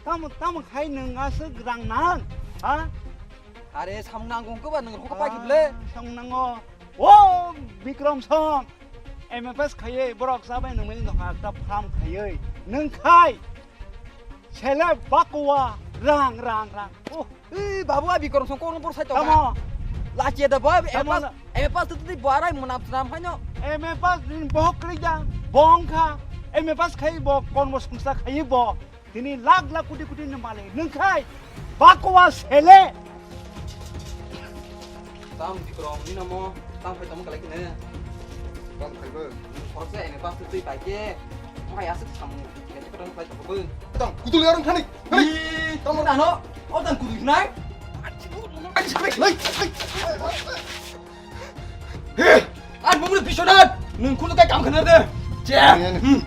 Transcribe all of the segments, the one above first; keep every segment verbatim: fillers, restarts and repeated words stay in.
Tamo, tamo khai nwng aswk rang nang, ha? Are, samung nang wngkhe ba nwng rokha pai khe bwle? Ah, samung nango. O, Bikram song, M F S khaiwi borok chabai nungmani nokha ekta farm khaiwi. Nwng khai, sele bakwa, rang, rang, rang. Oh. Ei, babu, a Bikram song kono bor sai tonga. Tamo? Lachi da ba, Tamo M F S, na? M F S tu tu barai munam tunam haino. M F S ni bohok kri ja, bong kha. M F S khai bo, kon bo sungsa khai bo. Tini lakh lakh koti koti ni malik nwng khai bakwa sele. Tam Bikram ni namo tam khai tamo kalai kine. Tam khai bo. Khoroksa ene pas twi pai ke. Mai asuk samu. Kete kete khai tamo bo. Tam kutul yarung thani. Hei. Tam nano. O tam kutul nai. Ai, ai, ai. He! Ar mumre Biswanath, nwng khunu tai kam khna de. Che. Ani, ani. Hmm.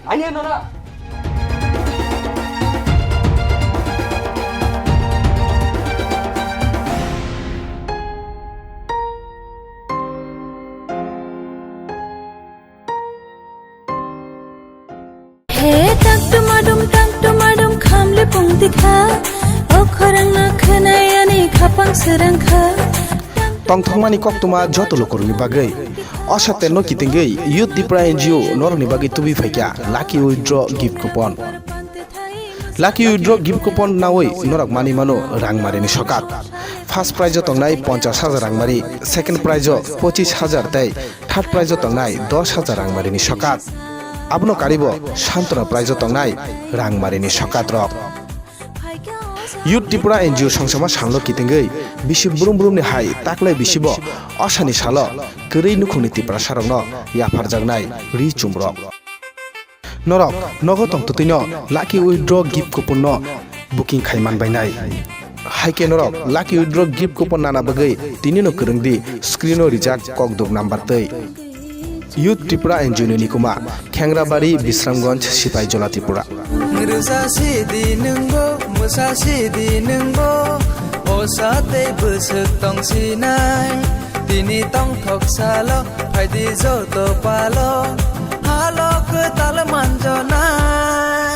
Ani no na. He tak tumadum tak tumadum khamle pungti kha. O khorang no khwnai ani khapang srang kha. Tongthokmani koktwma joto lukurokni bagwi. O satenno kitingwi Youth Tipra N G O norokni bagwi tubui phaikha Lucky Withdraw Gift Coupon. Lucky Withdraw Gift Coupon nawi norok manwi mano rangmarini sokat. First prize o tongnai ponchash hajar rangmari, second prize o pochish hajar tei third prize o tongnai dosh hajar rangmarini sokat. Abono karibo Santona prize o tongnai rangmarini sokat rok. Youth Tripura N G O songchama salno kitingwi bisi brum brumni hai taklai bisibo osani salo kwrwi nukhungni Tiprasarokno yapharjaknai ri chumrok. Norok nogo tongtwtwino Lucky Withdraw Gift Coupon no booking khai manbainai. Hai khe norok Lucky Withdraw Gift Coupon nana bagwi tinino kwrwng di screen o rijak kokduk number twi. Youth Tripura N G O ni nikuma, Khengrabari, Bisramganj, Sipaijola, Tripura. Rwsa sidi nwngbo, mwsa sidi nwngbo, osa tei bwswk tongsinai. Tini tongthok salo, phaidi joto palo, halo kwtal manjonai.